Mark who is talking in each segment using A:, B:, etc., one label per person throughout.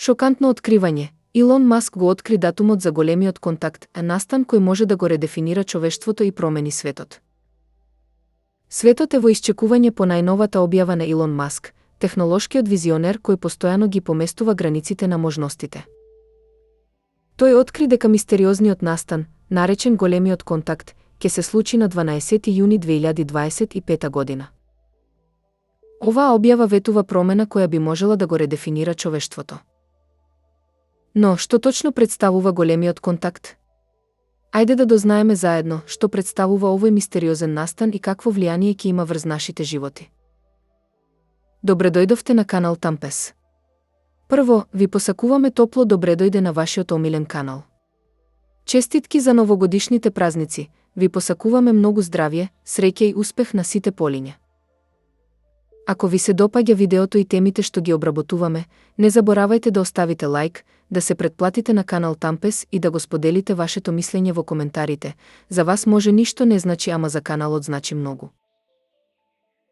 A: Шокантно откривање. Илон Маск го откри датумот за големиот контакт, настан кој може да го редефинира човештвото и промени светот. Светот е во исчекување по најновата објава на Илон Маск, технолошкиот визионер кој постојано ги поместува границите на можностите. Тој откри дека мистериозниот настан, наречен големиот контакт, ќе се случи на 12 јуни 2025 година. Оваа објава ветува промена која би можела да го редефинира човештвото. Но, што точно представува големиот контакт? Ајде да дознаеме заедно што представува овој мистериозен настан и какво влијание ќе има врз нашите животи. Добре дојдовте на канал Тампес. Прво, ви посакуваме топло добре дојде на вашиот омилен канал. Честитки за новогодишните празници, ви посакуваме многу здравје, среќа и успех на сите полиња. Ако ви се допаѓа видеото и темите што ги обработуваме, не заборавајте да оставите лайк, да се претплатите на канал Тампес и да го споделите вашето мислење во коментарите. За вас може ништо не значи, ама за каналот значи многу.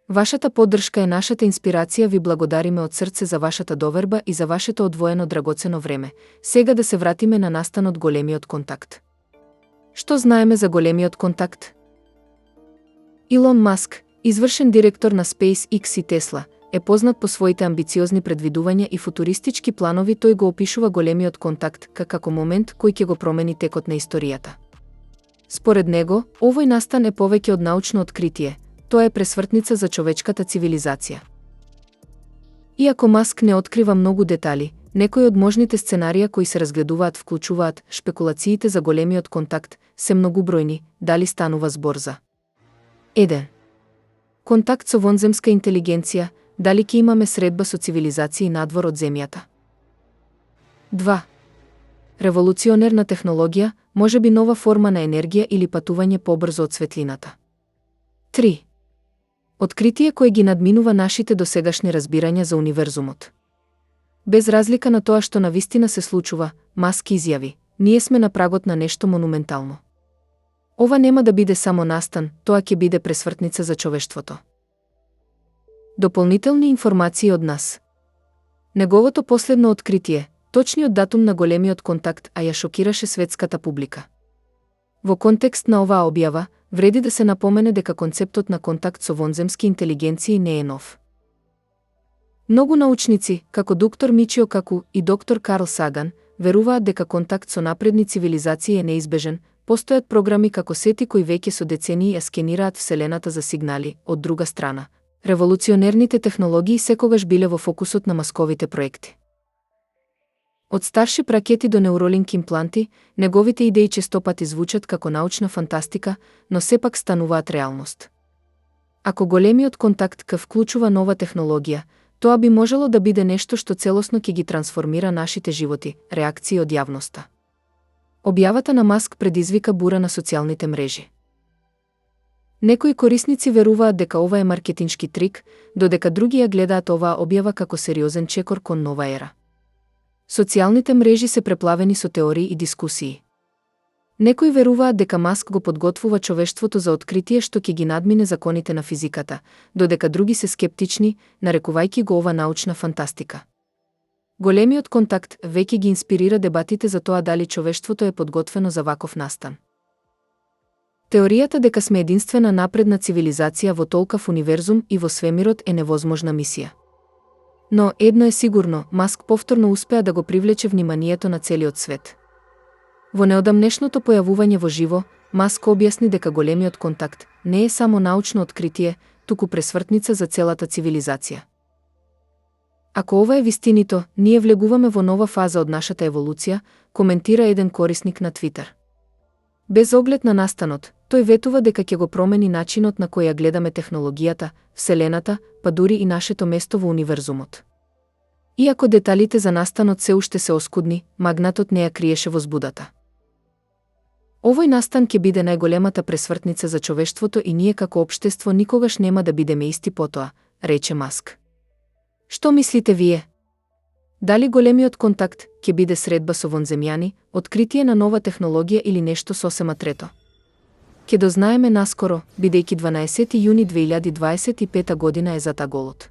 A: Вашата поддршка е нашата инспирација, ви благодариме од срце за вашата доверба и за вашето одвоено драгоцено време. Сега да се вратиме на настанот големиот контакт. Што знаеме за големиот контакт? Илон Маск, извршен директор на SpaceX и Tesla, е познат по своите амбициозни предвидувања и футуристички планови. Тој го опишува големиот контакт како момент кој ќе го промени текот на историјата. Според него, овој настан е повеќе од научно откритие, тоа е пресвртница за човечката цивилизација. Иако Маск не открива многу детали, некои од можните сценарија кои се разгледуваат вклучуваат шпекулациите за големиот контакт, се многубројни. Дали станува збор за 1. Контакт со вонземска интелигенција, дали ќе имаме средба со цивилизации надвор од земјата? 2. Револуционерна технологија, можеби нова форма на енергија или патување побрзо од светлината. 3. Откритие кое ги надминува нашите досегашни разбирања за универзумот. Без разлика на тоа што навистина се случува, Маск изјави: ние сме на прагот на нешто монументално. Ова нема да биде само настан, тоа ќе биде пресвртница за човештвото. Дополнителни информации од нас. Неговото последно откритие, точниот датум на големиот контакт, ја шокираше светската публика. Во контекст на оваа објава, вреди да се напомене дека концептот на контакт со вонземски интелигенции не е нов. Многу научници, како доктор Мичио Каку и доктор Карл Саган, веруваат дека контакт со напредни цивилизации е неизбежен. Постојат програми како сети кои веќе со децении ја скенираат вселената за сигнали. Од друга страна, револуционерните технологии секогаш биле во фокусот на Масковите проекти. Од старши ракети до неуролинк импланти, неговите идеи честопати звучат како научна фантастика, но сепак стануваат реалност. Ако големиот контакт вклучува нова технологија, тоа би можело да биде нешто што целосно ќе ги трансформира нашите животи. Реакции од јавноста. Објавата на Маск предизвика бура на социјалните мрежи. Некои корисници веруваат дека ова е маркетиншки трик, додека други ја гледаат оваа објава како сериозен чекор кон нова ера. Социјалните мрежи се преплавени со теории и дискусии. Некои веруваат дека Маск го подготвува човештвото за откритие што ќе ги надмине законите на физиката, додека други се скептични, нарекувајќи го ова научна фантастика. Големиот контакт веќе ги инспирира дебатите за тоа дали човештвото е подготвено за ваков настан. Теоријата дека сме единствена напредна цивилизација во толкав универзум и во свемирот е невозможна мисија. Но едно е сигурно, Маск повторно успеа да го привлече вниманието на целиот свет. Во неодамнешното појавување во живо, Маск објасни дека големиот контакт не е само научно откритие, туку пресвртница за целата цивилизација. Ако ова е вистинито, ние влегуваме во нова фаза од нашата еволуција, коментира еден корисник на Твитер. Без оглед на настанот, тој ветува дека ќе го промени начинот на кој ја гледаме технологијата, вселената, па дури и нашето место во универзумот. Иако деталите за настанот се уште се оскудни, магнатот не ја криеше возбудата. Овој настан ќе биде најголемата пресвртница за човештвото и ние како општество никогаш нема да бидеме исти потоа, рече Маск. Што мислите вие? Дали големиот контакт ќе биде средба со вонземјани, откритие на нова технологија или нешто сосема трето? Ќе дознаеме наскоро, бидејќи 12 јуни 2025 година е за таголот.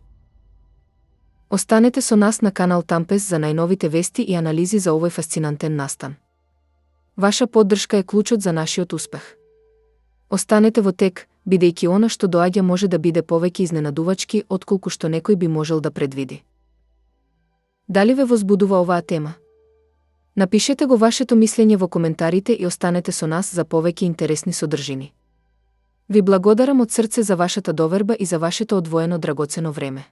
A: Останете со нас на канал Тампес за најновите вести и анализи за овој фасцинантен настан. Ваша поддршка е клучот за нашиот успех. Останете во тек, бидејќи она што доаѓа може да биде повеќе изненадувачки отколку што некој би можел да предвиди. Дали ве возбудува оваа тема? Напишете го вашето мислење во коментарите и останете со нас за повеќе интересни содржини. Ви благодарам од срце за вашата доверба и за вашето одвоено драгоцено време.